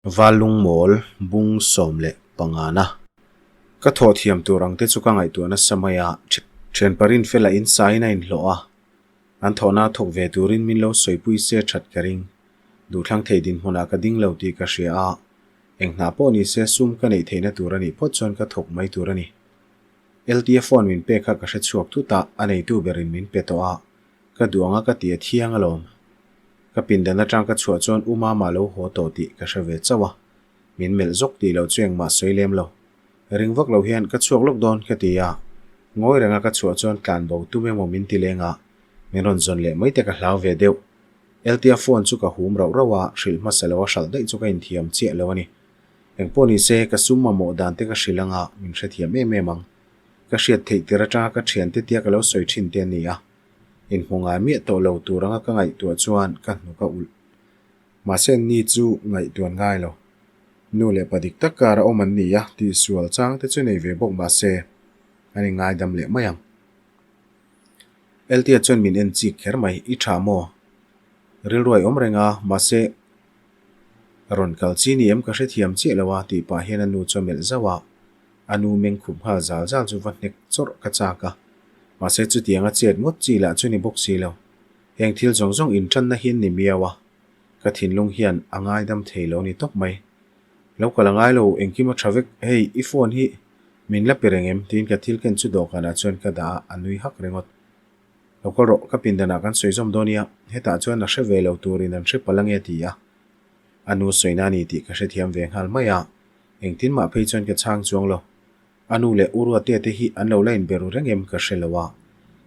Vallungmawl bung 15 na. Ka thawh thiam tur ang te chu ka ngaihtuah nasa mai a, thian parin fela in sain a inhlawh a, an thawhna thawk ve turin min lo sawipui se that ka ring. Duhthlang thei dinhmunah ka ding lo tih ka hria a, eng hna pawh ni se sum ka neih theihna tur a nih phawt chuan ka thawk mai tur a ni. LTA phone min pek kha ka hre chhuak thut a, a neitu berin min pe tawh a, Ka duh anga ka ti a thiang alawm. Ka pindan atang ka chhuah chuan U Mama lo haw tawh tih ka hre ve chauh a. Min melh zawk tih loh chu engmah sawi lem lo. Ring vak lo hian ka chhuak lawk dawn ka ti a. Ngawi renga ka chhuah chuan tlan bo tum emaw min ti leng a, min rawn zawn leh mai te ka hlau ve deuh. Eltia phone chu ka hum rauh rauh a, hrilh hmasa lo a hralh daih chu ka inthiam chiah lo a ni. Engpawh ni se, ka sum mamawh dan te ka hrilh anga min hrethiam em em ang. Ka hriat theih tir atanga ka thiante tia ka lo sawi thin te a ni a. Inhmu ngai miah tawh lo tur anga ka ngaihtuah chuan ka hnuk a ulh. Mahse ni chu ngaihtuan ngai lo. Nu leh pa dik tak kar a awm an ni a, tihsual chang te chu nei ve bawk mahse an ingaidam leh mai ang. Eltia chuan min en chik kher mai, I tha maw? Rilruai awm reng a, mahse rawn kal chi ni em ka hrethiam chiah lo a tih pah hian a nu chu a melh zauh a. A nu meng khup nghal zal zal chu va hnek chawrh ka chak a, mahse chutianga chet ngawt chi lah chu ni bawk si lo. Heng thil zawng zawng intanna hi an ni miau a, ka thinlung hian a ngaidam thei lo ni tawp mai. Lo kal a ngai lo, engkim a tha vek, hei i phone hi min la pe reng em? tiin ka thil ken chu dawhkanah chuan ka dah a, a nui hak ringawt. Lo kal rawh, ka pindanah kan sawi zawm dawn nia, hetah chuan a hre ve lo turin an hre palh ange ti a, a nu sawina a ni tih ka hrethiam ve nghal mai a. Engtin mah phei chuan ka chhang chuang lo. A nu leh u Ruatea te hi an lo la inbe ru reng em ka hre lo a,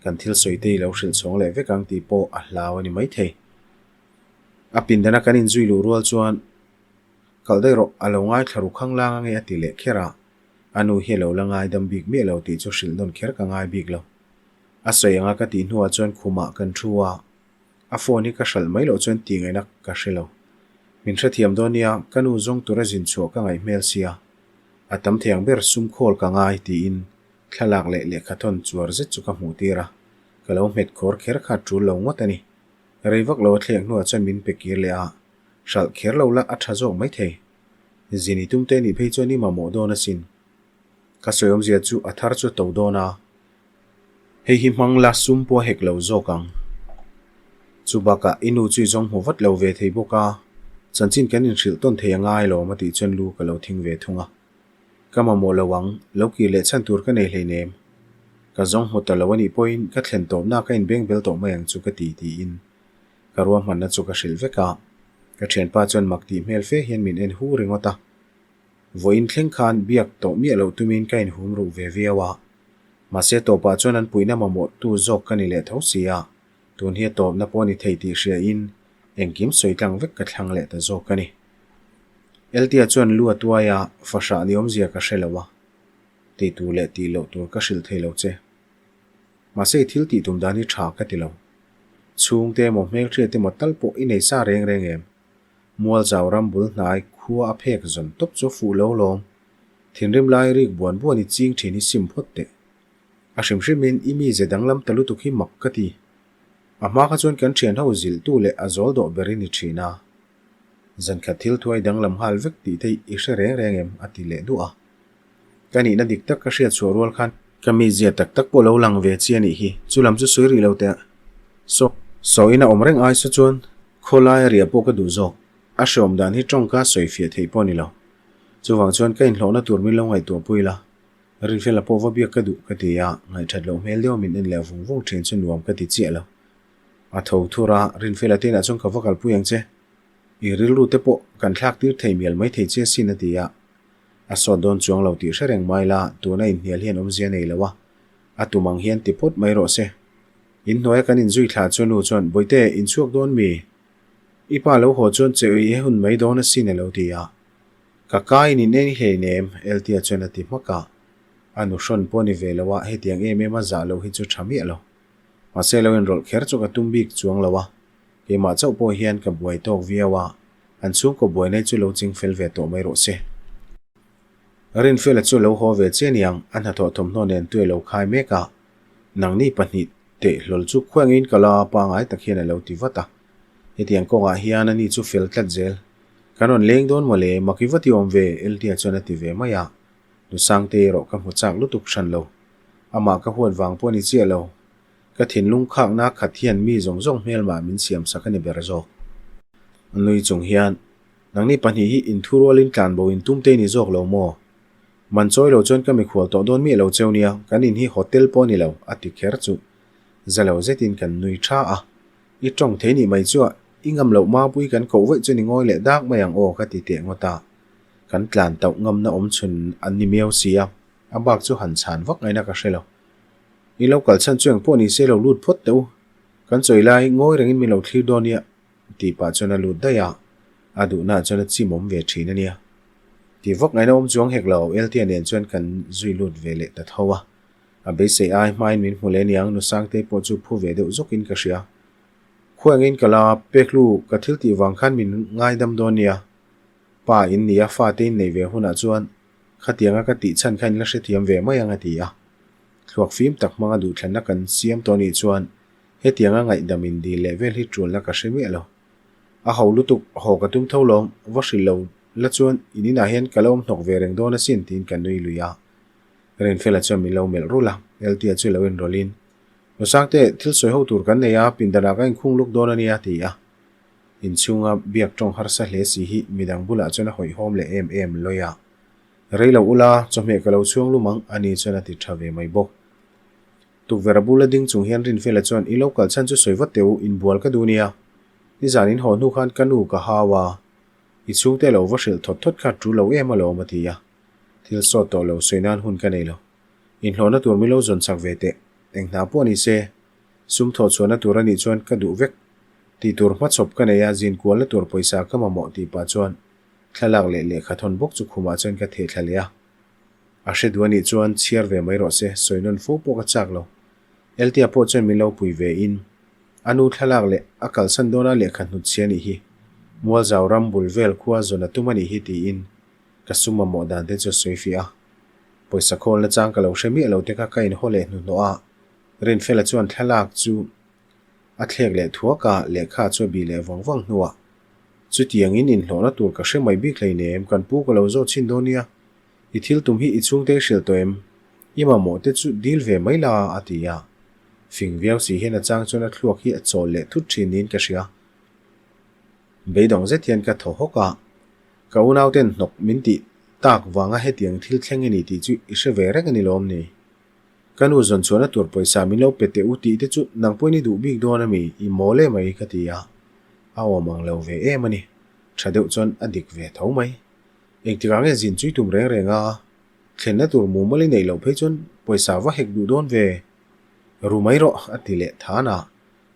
kan thil sawi te i lo hrilh chhawng leh vek ang tih pawh a hlau a ni maithei. A pindana kan inzui luh rual chuan Kalh daih rawh, a lo ngaithla ru khang lang ange a ti leh kher a, a nu hi a lo la ngaidam bik miah lo tih chu hrilh nawn kher ka ngai bik lo. A sawi anga ka tih hnuah chuan khumah kan thu a, A phone hi ka hralh mai loh chuan tih ngaihna ka hre lo. Min hrethiam dawn nia, ka nu zawng tura zin chhuah ka ngaih hmel sia. A tam thei ang ber sum khawl ka ngai tiin thlalak leh lehkhathawn chuar zet chu ka hmuh tir a, ka lo hmet khawr kher kha tul lo ngawt a ni. Rei vak lo a thlek hnuah chuan min pe kir leh a, hralh kher lo la a tha zawk mai thei. Zin i tum te nih phei chuan i mamawh dawn asin. Ka sawi awmzia chu a thar chu a to dawn a. Hei hi hmang la sum pawh a hek lo zawk ang. Chu bakah i nu chu i zawng hmu vat lo ve thei bawk a, chanchin kan inhrilh tawn thei a ngai lawm a tih chuan lu ka lo thing ve thung a. Ka mamawh lo ang, lo kir leh chhan tur ka nei hleinem. Ka zawng hmu ta lo a nih pawhin ka thlen tawpna ka inbeng bel tawh mai ang chu ka ti tiin ka ruahmanna chu ka hrilh vek a. Ka thianpa chuan mak tih hmel fe hian min en hu ringawt a. Vawiin thleng khan biak tawh miah loh tumin ka inhum ruh ve viau a. Mahse tawpah chuan an puihna mamawh tu zawk ka ni leh tho si a, tun hi a tawpna pawh ni thei tih hriain engkim sawi tlang vek ka thlang leh ta zawk a ni. Eltia chuan lu a tuai a, fahrah ni awmzia ka hre lo a, tih tur leh tih loh tur ka hrilh thei lo che. Mahse i thil tih tum dan hi tha ka ti lo. Chhungte emaw hmelhriat emaw tal pawh i nei sa reng reng em? Mualzau ram bul hnai khua a phek zawn tawp chu fuh lo lawm. Thinrim lai rik buan buan i ching thin hi sim phawt teh. A hrim hrimin i mi ze danglam ta lutuk hi mak ka ti. A hma kha chuan kan thian ho zilhtu leh a zawl dawh ber i ni thin a. Zankhat thil thuai danglam nghal vek tih te i hre reng reng em? a ti leh duah a. Ka nihna dik tak ka hriat chhuah rual khan ka mi zia tak tak pawh lo lang ve chi a nih hi. Chu lam chu sawi rih lo teh. Saw sawiin a awm reng ai saw chuan khawlai a riah pawh ka duh zawk. A hreawm dan hi tawngka sawi fiah theih pawh a ni lo. Chuvang chuan ka inhlawhna tur min lo ngaihtuah pui la, Rinfela pawh va biak ka duh ka ti a, ngaihthat loh hmel deuh min en leh vung vung thin chu nuam ka ti chiah lo. A tho thur a, Rinfela te inah chuan ka va kalpui ang che. I rilru te pawh kan thlak tir thei mial mai thei che sin a ti a. A sawt dawn chuang lo tih hre reng mai la, tuna inhnial hian awmzia nei lo a, a tum ang hian ti phawt mai rawh se. Inhnuaia kan inzui thla chu nu chuan, Bawihte, inchhuak dawn mi? I pa lo haw chuan che ui hun mai dawn asin a lo ti a. Ka kai in in en hlei nem, Eltia chuan a ti hmak a. A nu hrawn pawh ni ve lo a, hetiang em em a zah loh hi chu tha miah lo. Mahse lo inrawlh kher chu ka tum bik chuang lo a, keimah chauh pawh hian ka buai tawk viau a, an chhungkaw buai nei chu lo ching fel ve tawh mai rawh se. Rinfela chu lo haw ve che niang, a hnathawh thawmhnaw nen tui a lo khai mek a, nangni pahnih teh hlawl chu khuangin ka la pangai tak hian a lo ti vat a. Hetiang kawngah hian ani chu fel tlat zel. Kan rawn leng dawn maw le, mak i va ti awm ve, Eltia chuan a ti ve mai a. Nu Sangtei erawh ka hmu chak lutuk hran lo. Amah ka huat vang pawh a ni chiah lo. Ka thinlung khakna khat hian mi zawng zawng hmelmah min siam sak a ni ber zawk. A nui chung hian, Nangni pahnih hi inthurualin tlanbo in tum te i ni zawk lo maw? Man chawi lo chuan ka mikhual tawh dawn miah lo cheu nia, kan in hi hotel pawh a ni lo, a ti kher chu. Za lo zetin kan nui tha a. I tawng thei nih mai chuah, i ngam loh mapui kan koh vaih chu ni ngawi leh dak mai ang aw ka ti teh ngawt a. Kan tlan tauh ngamna awm chhun an ni miau si a, a bak chu han chhan vak ngaihna ka hre lo. I lo kal chhan chu engpawh ni se lo lut phawt teh u. Kan chawi lai ngawi rengin min lo thlir dawn nia tih pah chuan a lut daih a, a duhnaah chuan a chimawm ve thin a nia. Tih vak ngaihna awm chuang hek lo, Eltia nen chuan kan zui lut ve leh ta tho a. A beisei ai hmain min hmu leh aniang, nu Sangtei pawh chu phu ve deuh zawkin ka hria. Khuaengin ka la peklu, ka thil tih vang khan min ngaidam dawn nia. Pa in nia fate in neih ve hunah chuan khatianga ka tih chhan kha in la hrethiam ve mai ang a ti a. Thluak fim tak hmanga duhthlanna kan siam tawh nih chuan hetianga ngaihdam in dil leh vel hi ṭulna ka hre miah lo. A ho lutuk, haw ka tum tho lawm, va hrilh lo la chuan in inah hian ka la awm hnawk ve reng dawn asin tiin ka nui lui a. Rinfela chuan min lo melh rulh a, Eltia chu lo inrawlhin, Nusangte, thil sawi ho tur kan nei a, pindanah ka inkhung luk dawn a nia, a ti a. Inchhunga biak tawng harsa hle si hi midang bulah chuan a hawihhawm leh em em lawi a. Rei lo ula, chawhmeh ka lo chhuang lum ang, ani chuan a ti tha ve mai bawk. Tukverh a bula ding chung hian Rinfela chuan, I lo kal chhan chu sawi vat teh u, inbual ka duh nia. Nizan in haw hnu khan ka nu ka hau a, i chhungte lo va hrilh thawt thawt kha tul lo em alawm, a ti a. Thil sawt tawh lo sawi nan hun ka nei lo. Inhlawhna tur min lo zawn chak ve teh. Eng hna pawh ni se, sum thawh chhuahna tur a nih chuan ka duh vek. Tih tur hmachhawp ka nei a, zin kualna tur pawisa ka mamawh tih pah chuan thlalak leh lehkha thawn bawk chu khumah chuan ka theh thla leh a. A hre duh a nih chuan chhiar ve mai rawh se, sawi nawn fo pawh ka chak lo. Eltia pawh chuan min lo pui ve in, a nu thlalak leh a kalsan dawna lehkha hnut chhia nih hi Mualzau ram bul vel khua zawn a tum a nih hi tiin Ka sum mamawh dan te chu a sawi fiah a. Pawisa khawl nachang ka lo hre miah lo te kha ka inhaw leh hnuhnawh a. Rinfela chuan thlalak chu a thlek leh thuak a, lehkha chu a bih leh vang vang hnuah, Chutiangin inhlawhna tur ka hre mai bik hleinem, kan pu ka lo zawh chhin dawn nia. I thil tum hi i chhungte i hrilh tawh em? I mamawh te chu dil ve mai la, a ti a. Fing viau si hian a chang chuan a thluak hi a chawl leh thut thin niin ka hria. Beidawng zet hian ka thaw hawk a. Ka unauten hnawk min tih tak vanga hetiang thil thleng i ni tih chu i hre ve reng a ni lawm ni? Ka nu zawn chhuahna tur pawisa min lo pe teh u tih te chu nang pawhin i duh bik dawn a mi? I mawl em mai ka ti a. A awm ang lo ve em a ni. Tha deuh chuan a dik ve tho mai. Engtikah nge zin chui tum reng reng a? Thlenna tur mumal i neih loh phei chuan pawisa va hek duh dawn ve. Ru mai rawh a ti leh than a.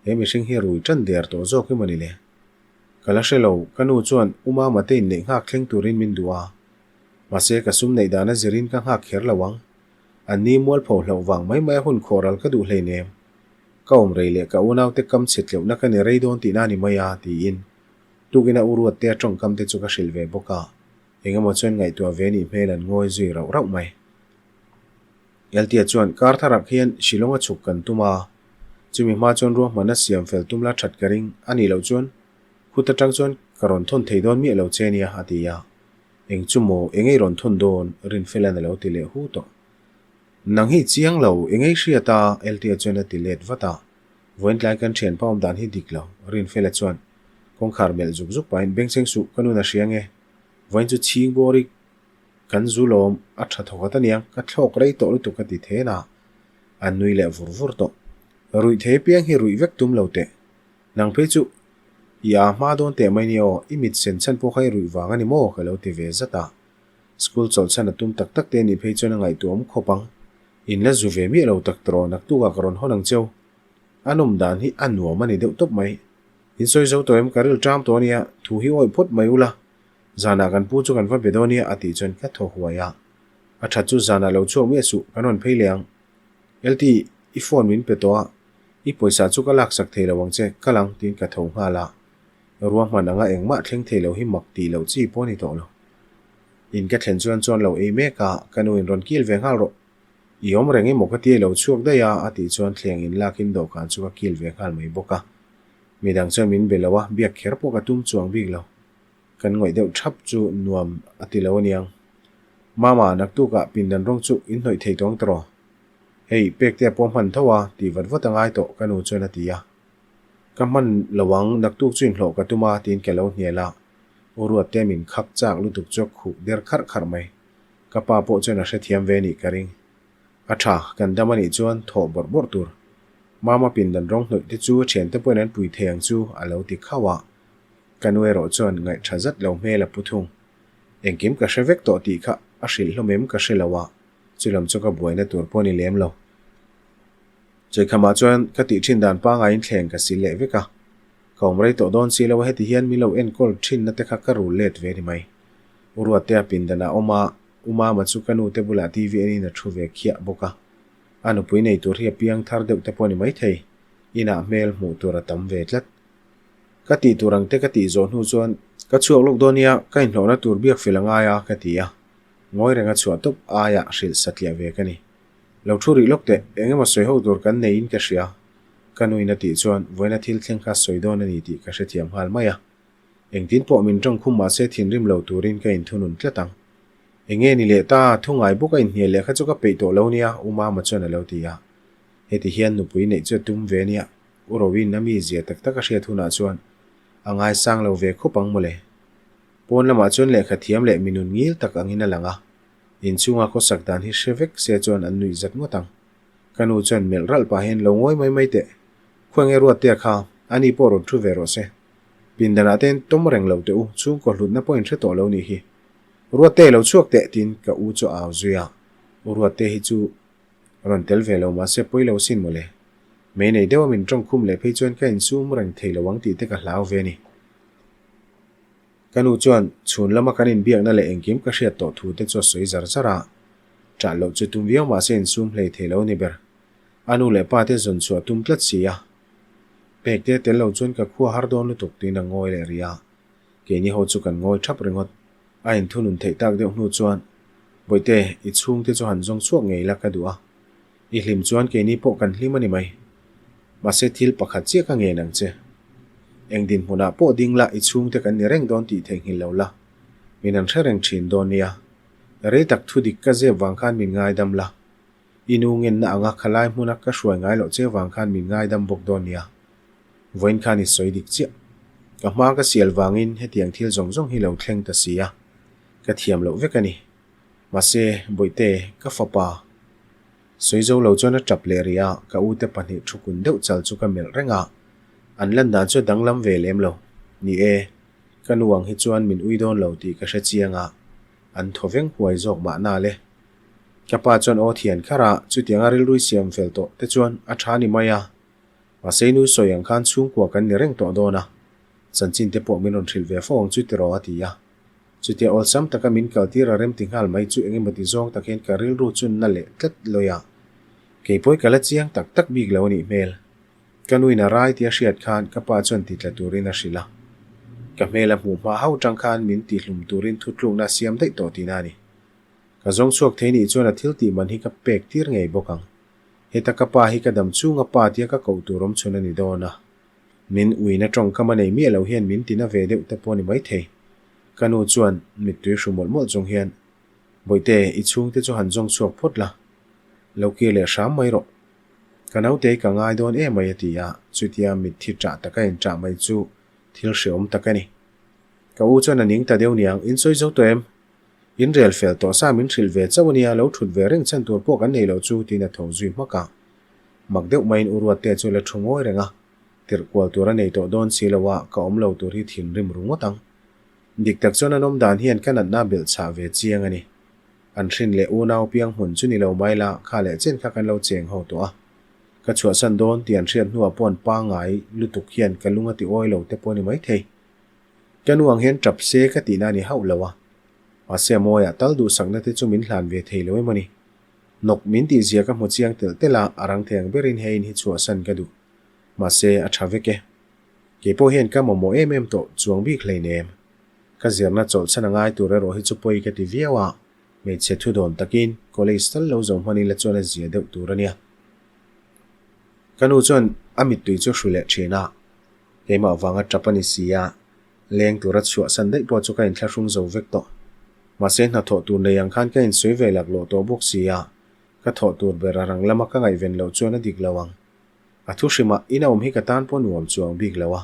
He mihring hi rui tan der tawh zawk emaw ni le? Ka la hre lo, ka nu chuan U Mama te inneih nghak thleng turin min duh a. Mahse ka sum neih dana zirin ka nghak kher lo ang. An ni mualpho hlauh vang mai mai a hun khawh ral ka duh hleinem. Ka awm rei leh ka unaute kam chhe tleuhna ka ni rei dawn tihna a ni mai a, tiin tukin a u Ruatte a tawngkam te chu ka hrilh ve bawk a. Engemaw chuan ngaihtuah ve nih hmel an ngawi zui rauh rauh mai. Eltia chuan kar tharak hian Shillong a chhuk kan tum a, chumi hma chuan ruahmanna siam fel tum la that ka ring a nih loh chuan khut atang chuan ka rawn thawn thei dawn miah lo che nia a ti a. Eng chu maw, engei rawn thawn dawn? Rinfela'n a lo ti leh hu tawh. Nang hi chiang lo, engei hriat a? Eltia chuan a ti let vat a. Vawiintlai kan thianpa awm dan hi dik lo, Rinfela chuan kawngkhar melh zuk zuk pahin bengchheng suh ka nun a hria nge? Vawiin chu chhing bawr i Kan zu lawm a tha thawkhat aniang, ka thlawk rei tawh lutuk a ti then a, a nui leh vur vur tawh. Ruih thei piang hi ruih vek tum lo teh. Nang phei chu i aa hma dawn teh mai nia aw, i mit sen chhan pawh kha i ruih vang a ni maw ka lo ti ve zat a. School chawlh chhan a tum tak tak te anih phei chuan a ngaihtuah awm khawp ang. In la zu ve miah lo tak tawh naktukah ka rawn hawn ang cheu. A nawm dan hi a nuam a ni deuh tawp mai. In sawi zo tawh em ka ril ṭam tawh ania, thu hi awih phawt mai ula. Zanah kan pu chu kan va be dawn nia a tih chuan ka thaw huai a. A that chu zanah lo chhuak miah suh, kan rawn phei leh ang. LT, i phone min pe tawh a, i pawisa chu ka laksak thei lo ang che, kal ang tiin ka tho nghal a. Ruahman anga engmah thleng thei lo hi mak tih loh chi pawh a ni tawh lo. In ka thlen chuan chuan lo ei mek a, ka nu in rawn kil ve nghal rawh. I awm reng emaw ka ti lo chhuak daih a, a tih chuan thleng in lakin dawhkan chu ka kil ve nghal mai bawk a. Midang chuan min be lo a, biak kher pawh ka tum chuang bik lo. Kan ngawih deuh thap chu nuam a ti lo aniang. Mama, naktukah pindan rawng chu in hnawih thei tawng tawh. Hei, pekte a pawh hman tho a, tih vat vat a ngai tawh, ka nu chuan a ti a. Ka hman lo ang, naktuk chu inhlawh ka tum a, tiin ka lo hnial a. U Ruatte min khak chak lutuk chu a khuh der kharh kharh mai. Ka pa pawh chuan a hrethiam ve nih ka ring. A tha, kan dam a nih chuan thawh bawrh bawrh tur. Mama pindan rawng hnawih te chu thiante pawhin an pui thei ang chu, a lo ti khauh a. Ka nu erawh chuan ngaihtha zat lo hmel a pu thung. Engkim ka hre vek tawh tih kha a hrilh hlawm em ka hre lo a, chulam chu ka buaina tur pawh a ni lem lo. Chawikhamah chuan ka tih thin dan pangaiin thleng ka sil leh vek a. Ka awm rei tawh dawn si lo a, heti hian min lo enkawl thinna te kha ka rul let ve a ni mai. U Ruattea pindanah awm a, U Mama chu ka nu te bulah TV enin a thu ve khiah bawk a. A nupui nei tur hi a piang thar deuh te pawh a ni maithei. Inah hmel hmuh tur a tam ve tlat. Ka tih tur ang te ka tih zawh hnu chuan ka chhuak lawk dawn nia, ka inhlawhna tur biak fel a ngai a ka ti a. Ngawi renga chhuah tawp aiah hrilh satliah ve ka ni. Lo thu rih lawk teh, eng emaw sawi ho tur kan neiin ka hria. Ka nuin a tih chuan vawiina thil thleng kha sawi dawn a ni tih ka hrethiam nghal mai a. Engtin pawh min tawng khum mahse thinrim lo turin ka inthunun tlat ang. Enge ni leh ta, thu ngai bawk a inhnial leh kha chu ka peih tawh lo nia, U Mama chuan a lo ti a. Heti hian nupui neih chu a tum ve nia, U Roin a mi zia tak tak a hriat hunah chuan a ngaisang lo ve khawp ang mawle. Pawn lamah chuan lehkha thiam leh minun ngil tak angin a lang a, inchhunga khawsak dan hi hre vek se chuan an nuih zat ngawt ang. Ka nu chuan melh ralh pah hian lo ngawi mai mai teh. Khuainge Ruattea kha, ani pawh rawn thu ve rawh se. Pindanah te in tawm reng lo teh u, chhungkaw hlutna pawh in hre tawh lo nih hi. Ruatte lo chhuak teh tiin ka u chu a au zui a, U Ruatte hi chu rawn tel ve lo mahse pawi lo sin mawle. Mei nei deuha min tawng khum leh phei chuan ka insum reng thei lo ang tih te ka hlau ve a ni. Ka nu chuan chhun lama kan inbiakna leh engkim ka hriat tawh thu te chu a sawi zar zar a, ṭah loh chu tum viau mahse insum hlei thei lo ni ber. A nu leh pa te zawn chhuah tum tlat si a. Pek te tel lo chuan ka khua har dawn lutuk tiin a ngawi leh rih a. Keini ho chu kan ngawi ṭhap ringawt. A inthunun theih tak deuh hnu chuan, Bawihte, i chhungte chu han zawng chhuak ngei la ka duh a. I hlim chuan keini pawh kan hlim a ni mai. Mahse thil pakhat chiah ka ngen ang che. Eng dinhmunah pawh ding la i chhungte kan ni reng dawn tih theihnghilh lo la. Min an hre reng thin dawn nia. Rei tak thu dik ka zep vang khan min ngaidam la. I nu ngenna anga khalai hmuna ka hruai ngai loh che vang khan min ngaidam bawk dawn nia. Vawiin khan i sawi dik chiah. Ka hma ka sial vangin hetiang thil zawng zawng hi lo thleng ta si a. Ka thiam loh vek a ni. Mahse, Bawihte, ka fapa. Sawi zo lo chuan a tap leh rih a, ka ute pahnih thukun deuh chal chu ka melh reng a. An lan dan chu a danglam ve lem lo. Ni e, ka nu ang hi chuan min ui dawn lo tih ka hre chiang a, an thaw veng huai zawk mahna le. Ka pa chuan aw thian kharh a, chutianga rilrui siam fel tawh te chuan a tha ni mai a. Mahse, nu sawi ang khan chhungkua kan ni reng tawh dawn a, chanchin te pawh min rawn hrilh ve fo ang chu tiraw a ti a. Chutia awlsam taka min kaltir a remti nghal mai chu engemaw ti zawng tak hian ka rilru chu na leh tlat lawi a. Kei pawi ka la chiang tak tak bik lo a nih hmel. Ka nuin a rai tia hriat khan ka pa chuan ti tla turin a hrilh a. Ka hmel a hmuh hma hauh tang khan min tihlum turin thutlukna a siam daih tawh tihna a ni. Ka zawng chhuak thei nih chuan a thil tih man hi ka pek tir ngei bawk ang. Heta ka pa hi ka dam chunga pa tia ka koh tur awm chhun a ni dawn a. Min uina tawngkam a nei miah lo hian min tina ve deuh te pawh a ni maithei. Ka nu chuan mittui hru mawlh mawlh chung hian, Bawihte, i chhungte chu han zawng chhuak phawt la. Lo kir leh hram mai rawh. Ka naute ka ngai dawn em mai a ti a, chutia mitthi ṭah taka inṭah mai chu thil hreawm tak a ni. Ka u chuan a ning ta deuh niang, in sawi zo tawh em? In rel fel tawh sa min hrilh ve chauh a nia, lo ṭhut ve reng chhan tur pawh kan nei loh chu, tiin a tho zui hmak a. Mak deuh maiin u Ruatte chu la ṭhu ngawi reng a, tirh kual tur a nei tawh dawn si lo a, ka awm lo tur hi thinrim ru ngawt ang. Dik tak chuan an awm dan hian ka natna belh chhah ve chiang a ni. An hrin leh unau piang hmun chu ni lo mai la, kha leh chen kha kan lo cheng ho tawh a. Ka chhuahsan dawn tih an hriat hnuah pawh an pangngai lutuk hian ka lung a ti awi lo te pawh a ni maithei. Ka nu ang hian tap se ka tihna a ni hauh lo a. Mahse a mawiah tal duhsakna te chu min hlan ve thei lo em a ni. Nawk min tih zia ka hmu chiang telh telh a, a rang thei ang berin he in hi chhuahsan ka duh. Mahse, a tha vek e. Kei pawh hian ka mamawh em em tawh chuang bik hleinem. Ka zirna chawlhchhan a ngai tur erawh hi chu pawi ka ti viau a, hmeichhe thu dawn takin college tal lo zo hman ila chuan a zia deuh tur a nia. Ka nu chuan a mittui chu hru leh thin a, keimah vanga tap a ni si a. Leng tura chhuahsan daih pawh chu ka inthlahrung zo vek tawh. Mahse hnathawh tur nei ang khan ka insawi ve laklawh tawh bawk si a, ka thawh tur ber a rang lama ka ngaihven loh chuan a dik lo ang. A thu hrimah ina awm hi ka tan pawh nuam chuang bik lo a,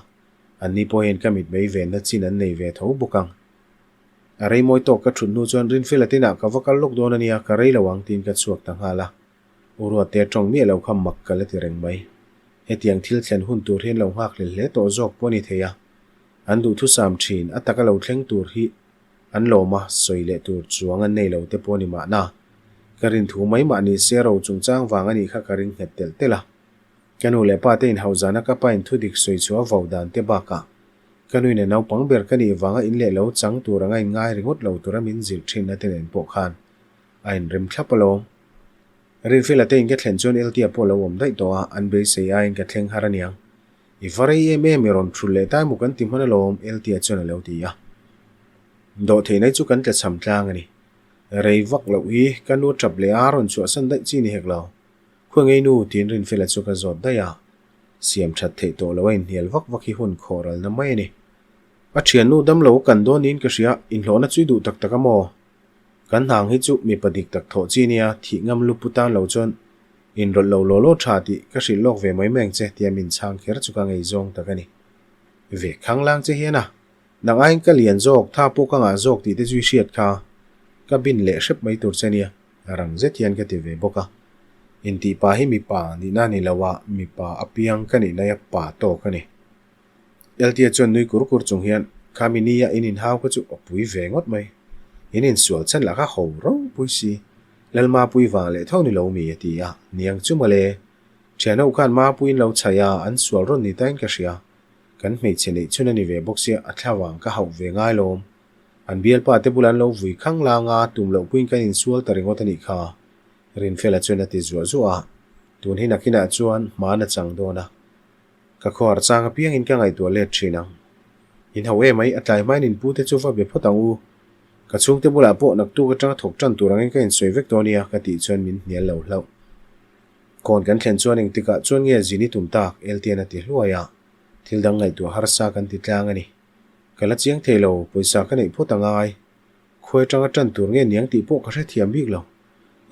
anni pawh hian ka mitmei venna chin an nei ve tho bawk ang. A rei mawi tawk ka thut hnu chuan Rinfela tinah ka va kal lawk dawn a nia, ka rei lo ang tiin ka chhuak ta nghal a. U Ruatte tawng miah lo kha mak ka la ti reng mai. Hetiang thil thlen hun tur hian lo nghak hlel hle tawh zawk pawh a ni thei a. An duhthusam thin a taka lo thleng tur hi an lawm a, sawi leh tur chuang an nei lo te pawh a ni mahna. Ka rin thu mai mah ni se ro chungchang vang a nih kha ka ring nghet telh telh a. Ka nu leh pa te inhauh zana ka pa in thudik sawi chhuah a vau dan te bakah ka nu in a naupang ber ka nih vanga in leh lo chang tur anga in ngai ringawt lo tura min zilh thin a te nen pawh khan a inrem thlap alawm. Rinfela te in ka thlen chuan Eltia pawh a lo awm daih tawh a, an beisei aiin ka thleng har aniang. I va rei em em i rawn thul leh tai maw kan ti hman alawm Eltia chuan a lo ti a. Dawhtheih nai chu kan tla cham tlang a ni. Rei vak loh hi ka nu tap leh a rawn chhuahsan daih chi ni hek lo. Khawi ngei nu tiin Rinfela chu ka zawt daih a. Siam that theih tawh lo a inhnial vak vak hi hun khawh ralna mai a ni. A thiannu damlo kan dawn niin ka hria, inhlawhna chu i duh tak tak a maw? Kan hnang hi chu mipa dik tak thawh chi nia, thih ngam lu pu tan lo chuan inrawlh lo law law tha tih ka hrilh lawk ve mai mai ang che tia min chhang kher chu ka ngei zawng tak a ni. Ve khang lang che hian a, nang aiin ka lian zawk, tha pawh ka ngah zawk tih te chu i hriat kha, ka bin leh hrep mai tur che nia, rang zet hian ka ti ve bawk a. Intih pa hi mipa nihna ni lo a, mipa apiang ka nihna hi a pa tawk a ni. Eltia chuan nui kur kur chung hian, Khami nia in inhau kha chu a pui ve ngawt mai. In insual chhan lah kha ho ropui si. Lalmapui vang leh tho ni lo mi a ti a, niang chu mawle. Thian ho khan Mapuiin lo chhaih a, an sual rawn ni tain ka hria. Kan hmeichhe neih chhun a ni ve bawk sia, a thla vang ka hauh ve ngai lawm. An bialpa te bulah an lo vui khang lang a, tum loh puiin kan insual ta ringawt a nih kha. Rinfela chuan a ti zuah zuah a, tun hi nakinah chuan hma na chang dawn a. Ka khuar chang apiangin ka ngaihtuah let thin ang. In ho em ai, a tlai hmain in pute chu va be phawt ang u. Ka chhungte bulah pawh naktuk atanga thawk tan tur angin ka insawi vek dawn nia ka tih chuan min hnial lo hlauh. Kawn kan thlen chuan engtikah chuan nge zin i tum tak? Eltian a ti hluai a, thil dang ngaihtuah harsa kan ti tlang a ni. Ka la chiang thei lo, pawisa ka neih phawt angai. Khuai atanga tan tur nge niang tih pawh ka hrethiam bik lo.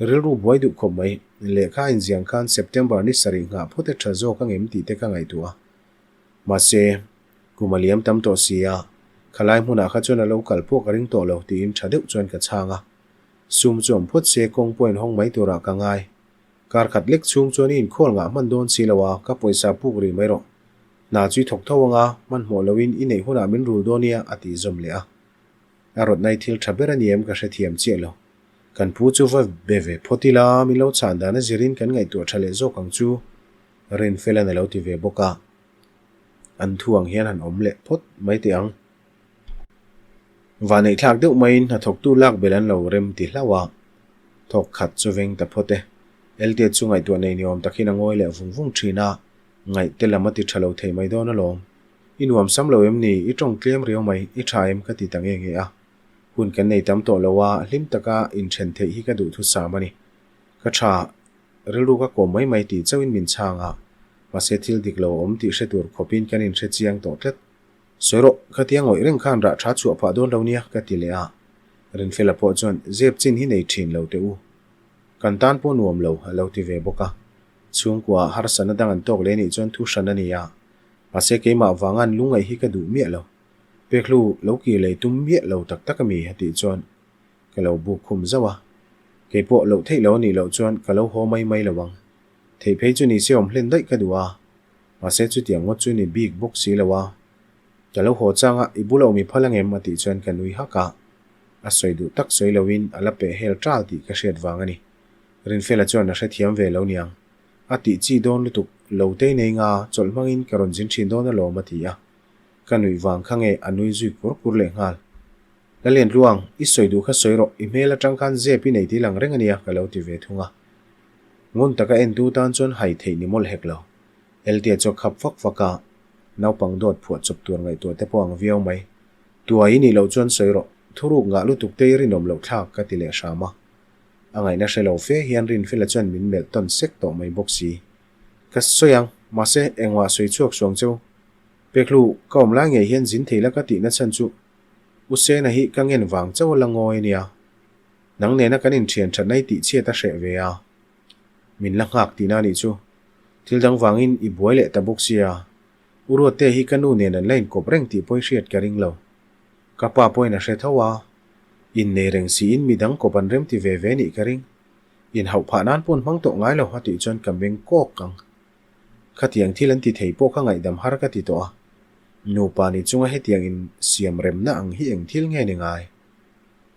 Rilru buai duh khawp mai. Lehkha a inziang khan September ni sarih nghah phawt e tha zawk ang em tih te ka ngaihtuah a. Mahse, kum a liam tam tawh si a, khalai hmunah kha chuan a lo kal pawh ka ring tawh lo tiin tha deuh chuan ka chhang a. Sum chu awm phawt se kawng pawh inhawng mai turah ka ngai. Kar khat lek chhung chuan i inkhawl ngah hman dawn si lo a, ka pawisa puk rih mai rawh. Hna chu i thawk tho ang a, hmanhmawh loin i neih hunah min rul dawn nia a tih zawm leh a. A rawtnai thil tha ber a ni em ka hrethiam chiah lo. Kan pu chu va be ve phawt ila, min lo chhan dan a zirin kan ngaihtuah tha leh zawk ang chu Rinfelan a lo ti ve bawk a. An thu ang hian han awm leh phawt mai teh ang. Vaneihthlak deuh maiin hnathawktu lak belh an lo rem ti hlauh a. Thawk khat chu veng ta phawt e. Eltiat chu ngaihtuah nei ni awm takin a ngawi leh vung vung thin a, ngaihte lam a ti tha lo thei mai dawn alawm. I nuam sam lo em ni? I tawng tlem riau mai, i tha em? ka ti ta nge nge a. Hun kan nei tam tawh lo a, hlim taka inthen theih hi ka duh thusam a ni. Ka tha, rilru ka kawm mai mai tih chauhin min chhang a, mahse thil dik lo a awm tih hre tur khawpin kan inhre chiang tawh tlat. Sawi rawh, khatia ngawih reng khan rah tha chhuah phah dawn lo nia, ka ti leh a. Rinfela pawh chuan, Zep chin hi nei thin lo teh u. Kan tan pawh nuam lo, a lo ti ve bawk a. Chhungkua ah harsatna dang an tawk leh nih chuan thu hran a ni a. Mahse keimah vanga an lungngaih hi ka duh miah lo. Pekhlu lo kir lei tum miah lo tak tak a mi a tih chuan ka lo buk khum zauh a. Kei pawh loh theih lo a nih loh chuan ka lo haw mai mai lo ang. Theih phei chu ni se awm hlen daih ka duh a. Mahse chutiang ngawt chu ni bik bawk si lo a. Ka lo haw chang a, i bula awm i phal angem a tih chuan ka nui hak a. A sawi duh tak sawi loin a la peh hel ṭal tih ka hriat vang a ni. Rinfela chuan a hrethiam ve lo niang. A tih chi dawn lutuk, lo tei nei nga, chawlh hmangin ka rawn zin thin dawn alawm a ti a. Ka nuih vang kha nge a nui zui kur kur leh nghal. Lalian Tluang, i sawi duh kha sawi rawh, i hmel atang khan zep i nei tih lang reng a nia ka lo ti ve thung a. Ngun taka entu tan chuan hai theih ni mawlh hek lo. Eltia chu a khap fak fak a, naupang dawt phuah chawp tur ngaihtuah te pawh ang viau mai. Tuai i nih loh chuan sawi rawh, thuruk ngah lutuk te i rinawm loh thlak ka ti leh hram a. A ngaihna hre lo fe hian Rinfela chuan min melh tawn sek tawh mai bawk si. Ka sawi ang, mahse engmah sawi chhuak suang cheu. Pekhlu, ka awm lai ngei hian zin thei la ka tihna chhan chu U Sena hi ka ngen vang chauh a la ngawi a nia. Nang nena kan inthian thatna i tihchhiat a hreh ve a. Min la nghak tihna a nih chu. Thil dang vangin i buai leh ta bawk sia. U Ruatte hi ka nu nen an la inkawp reng tih pawh i hriat ka ring lo. Ka pa pawhin a hre tho a. Innei reng siin midang kawp an remti ve ve nih ka ring. Inhauh phah nan pawn hmang tawh ngai lo a tih chuan ka meng kawk ang. Khatiang thil an ti thei pawh ka ngaihdam har ka ti tawh a. Nupa ni chunga hetiang in siam remna ang hi eng thil nge ni ngai?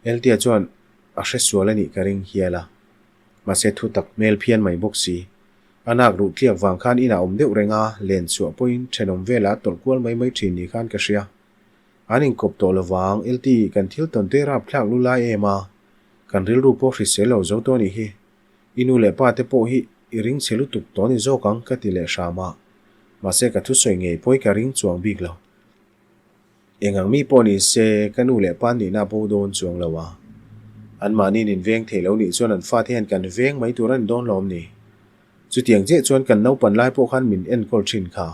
Eltia chuan a hre sual a nih ka ring hial a. Mahse thu tak hmel phian mai bawk si. A nak ruh tliak vang khan inah awm deuh reng a, len chhuah pawhin thenawm velah a tawlh kual mai mai thin ni khan ka hria. An inkawp tawh lovang, Elti, kan thil tawn te rap thlak lu lai em a, kan rilru pawh hrisel lo zo tawh nih hi. I nu leh pa te pawh hi i ring chhe lutuk tawh ni zawk ang ka ti leh hram a, mahse ka thusawi ngei pawi ka ring chuang bik lo. Eng ang mi pawh ni se ka nu leh pa nihna bo dawn chuang lo a, anmahniin in veng thei lo nih chuan an fate hian kan veng mai tur a ni dawn lawm ni. Chutiang chiah chuan kan naupan lai pawh khan min enkawl thin kha.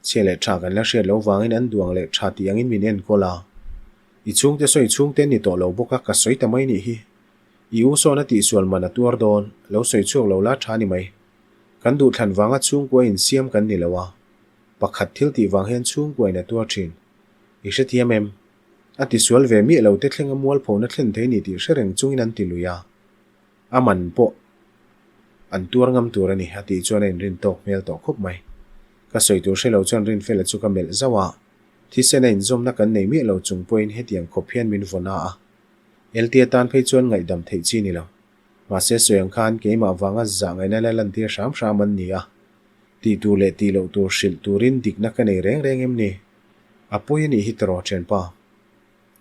Chhia leh tha kan la hriat loh vangin an duang leh tha tih angin min enkawl a. I chhungte sawi chhungte an ni tawh lo bawk a, ka sawi ta mai nih hi. I u sawn a tihsual man a tuar dawn, lo sawi chhuak lo la tha ni mai. Kan duhthlan vanga chhungkua insiam kan ni lo a. Pakhat thil tih vang hian chhungkuain a tuar thin. I hrethiam em? A tisual ve miah lo te thlenga mualphona thlen thei ni tih hre reng chungin an ti lui a. A man pawh an tuar ngam tur a ni, a tih chuan a inrin tawk hmel tawh khawp mai. Ka sawi tur hre lo chuan Rinfela chu ka melh zauh a. Thisen a inzawmna kan nei miah lo chung pawhin hetiang khawp hian min vawn a a. Eltia tan phei chuan ngaihdam theih chi ni lo. Mahse sawi ang khan keimah vanga zah ngaihna la lantir hram hram an ni a. Tih tur leh tih loh tur hrilh turin dikna ka nei reng reng em ni? A pawi a nih hi tawrh thianpa.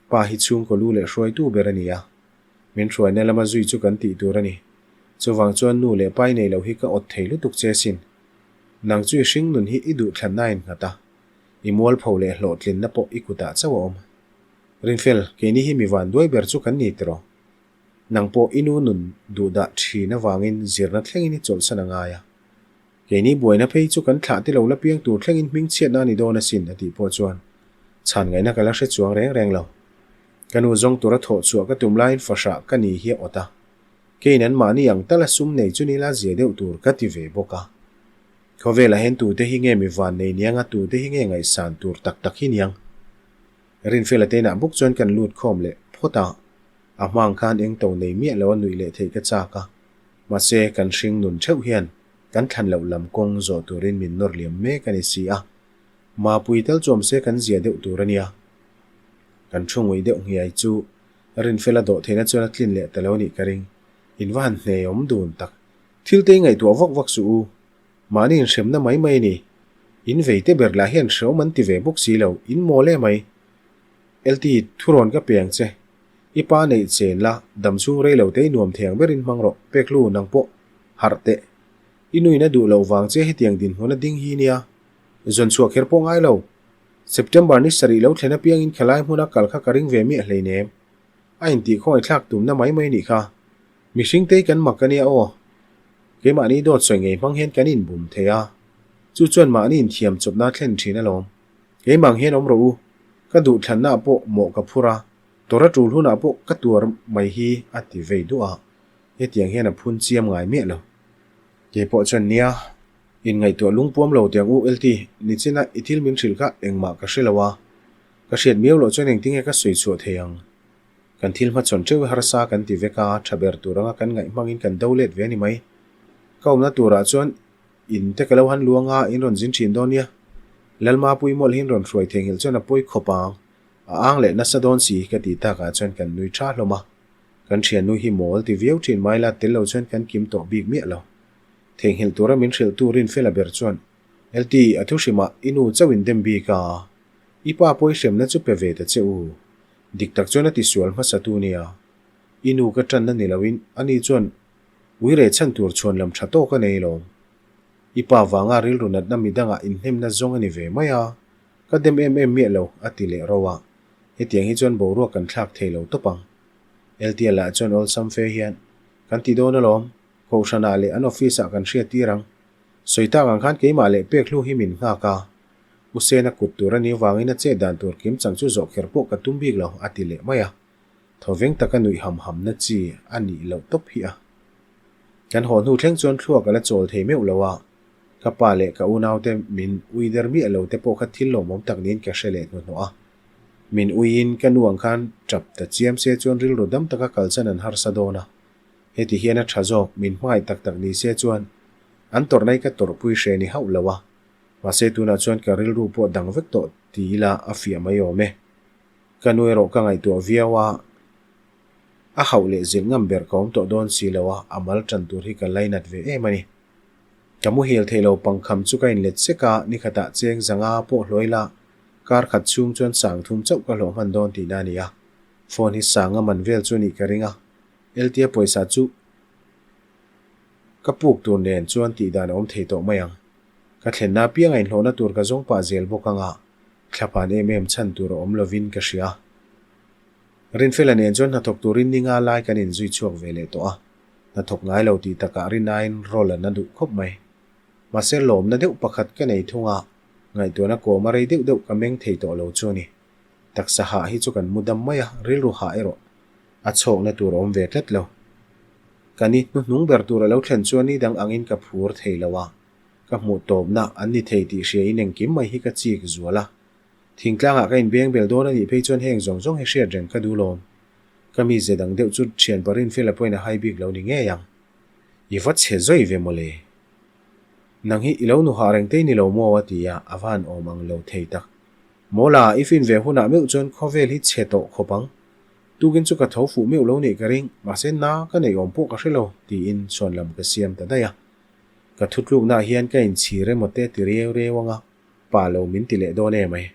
Pa hi chhungkaw lu leh hruaitu ber a ni a. Min hruaina lama zui chu kan tih tur a ni. Chuvang chuan nu leh pai nei lo hi ka awt thei lutuk che sin. Nang chu i hring nun hi i duhthlanna a innghat a. I mualpho leh hlawhtlinna pawh i kutah chauh a awm. Rinfel, keini hi mi van duai ber chu kan ni tiraw? Nang pawh i nu nun duhdah thin avangin zirna thlengin i chawlhsan a ngai a. Keini buaina phei chu kan thlah te lo la piang tur thlengin hmingchhiatna a ni dawn asin a tih pawh chuan chhan ngaihna ka la hre chuang reng reng lo. Ka nu zawng tura thawh chhuah ka tum laiin fahrah ka ni hi a awt a. Keiin an mahni ang tala sum nei chu nila zia deuh tur ka ti ve bawk a. Khawvelah hian tute hi nge mi van nei niang a tute hi nge ngaihsan tur tak tak hi niang? Rinfela te inah bawk chuan kan lut khawm leh phawt a. A hmang khan eng to nei miah lo a nuih leh theih ka chak a. Mahse kan hring nun theuh hian kan thlan loh lam kawng zawh turin min nawr liam mek a ni si a. Mapui tal chuam se kan zia deuh tur a nia. Kan thu ngui deuh nghiai chu Rinfela dawh theihna chuan a tlin leh ta lo nih ka ring. In va han hne awm dun tak. Thil te i ngaihtuah vak vak suh u. Mahni inhremna mai mai a ni. In vei te ber lah hian hreawm an ti ve bawk si lo, in mawl e mai. LT, thurawn ka pe ang che. I pa neih chen la, dam chhung rei lo te i nuam thei ang berin hmang rawh, Peklu, nang pawh harh teh. I nuin a duh loh vang che hetiang dinhmun a ding hi nia. Zawn chhuah kher pawh ngai lo. September ni sarih lo thlen apiangin khelai hmuna kal kha ka ring ve miah hleinem. A intih khawngaihthlak tumna mai mai nih kha. Mihring te hi kan mak a nia aw. Keimahni dawt sawi ngei hmang hian kan inbum thei a. Chu chuan mahni inthiam chawpna thlen thin alawm. Keimah ang hian awm rawh u. Ka duhthlannaah pawh mawh ka phur a. Tawrh a tul hunah pawh ka tuar mai hi a ti vei duh a, hetiang hian a phun chiam ngai miah lo. Kei pawh chuan nia, inngaihtuah lungpuam lo tiang u LT, nichina i thil min hrilh kha engmah ka hre lo a, ka hriat miau loh chuan engtinge ka sawi chhuah thei ang. Kan thil hmachhawn teuh i harsa kan ti vek a, tha ber tur anga kan ngaih hmangin kan do let ve a ni mai. Ka awmna turah chuan in te ka lo han luang a, in rawn zin thin dawn nia. Lalmapui mawlh hi in rawn hruai theihnghilh chuan a pawi khawp ang. A ang leh nasa dawn si ka tih takah chuan kan nui tha hlawm a. Kan thiannu hi mawl ti viau thin mai la tel lo chuan kan kim tawh bik miah lo. Theihnghilh tura min hrilhtu Rinfela ber chuan, LT, a thu hrimah i nu chauh in dem bik a, i pa pawi hremna chu pe ve ta che u. Dik tak chuan a ti sual hmasa tu nia. I nu ka tanna ni loin ani chuan uire chhan tur chhuan lam tha tawk a nei lawm. I pa vanga rilru natna midangah inhnemna zawng a ni ve mai a. Ka dem em em miah lo, a ti leh ro a. Hetiang hi chuan boruak kan thlak thei lo tawp ang. LTL lah chuan awlsam fe hian, Kan ti dawn alawm, Kohhranah leh an office ah kan hriat tir ang. Sawi tak ang khan keimah leh pek hlu hi min nghak a. U Sena kut tur a nih avangin a chet dan tur kim chang chu zawh kher pawh ka tum bik lo, a ti leh mai a. Thawveng taka nuih ham hamna chi a nih loh tawp hi a. Kan haw hnu thleng chuan thluak a la chawl thei meuh lo a, ka pa leh ka unaute min ui der miah lo te pawh kha thil lawmawm tak niin ka hre leh hnuhnawh a. Min uiin ka nu ang khan tap ta chiam se chuan rilru dam taka kalsan an harsa dawn a. Heti hian a tha zawk, min hmangaih tak tak ni se chuan an tawrhna hi ka tawrhpui hre ni hauh lo a. Mahse tunah chuan ka rilru pawh dang vek tawh ti ila a fiah mai awm e. Ka nu erawh ka ngaihtuah viau a, a hauh leh zilh ngam ber ka awm tawh dawn si lo a, a mal tan tur hi ka lainat ve em a ni. Ka muhil thei lo pangkham chu ka inlet sek a, nikhatah cheng zanga pawh hlawih la, kar khat chhung chuan sang thum chauh ka hlawh hman dawn tihna a ni a. Phone hi sanga man vel chu nih ka ring a, LTA pawisa chu ka puk tur nen chuan tihdan a awm thei tawh mai ang. Ka thlenna apianga inhlawhna tur ka zawng pah zel bawk anga thlapan em em chhan tur a awm lovin ka hria. Rinfela nen chuan hnathawk turin ni nga lai kan inzui chhuak ve leh tawh a, hnathawk ngai lo tih takah rinain roll an a duh khawp mai. Mahse lawmna deuh pakhat ka nei thung a, ngaihtuahna kawm a rei deuh deuh ka meng thei tawh lo chu a ni. Taksa hah hi chu kan mu dam mai a, rilru hah erawh a chhawkna tur a awm ve tlat lo. Ka ni hnuhnung ber tur a lo thlen chuan ni dang angin ka phur thei lo a, ka hmuh tawpna an ni thei tih hria in engkim mai hi ka chik zual a. Thingtlangah ka inbeng bel dawn a nih phei chuan heng zawng zawng hi hriat reng ka duh lawm. Ka mi ze dang deuh chu thian parin Fela pawhin a hai bik lo ni ngei ang. I va chhe zawi ve mawle. Nang hi i lo nu hah reng tei ni lo maw a ti a, a van awm ang lo thei tak. Mawla, i fin ve hunah meuh chuan khawvel hi chhe tawh khawp ang. Tukin chu ka tho fuh meuh lo nih ka ring, mahse na ka neih awm pawh ka hre lo, tiin chhuan lam ka siam ta daih a. Ka thutluknaah hian ka inchhir emaw te ti riau riau ang a, pa lo min ti leh dawn em ai.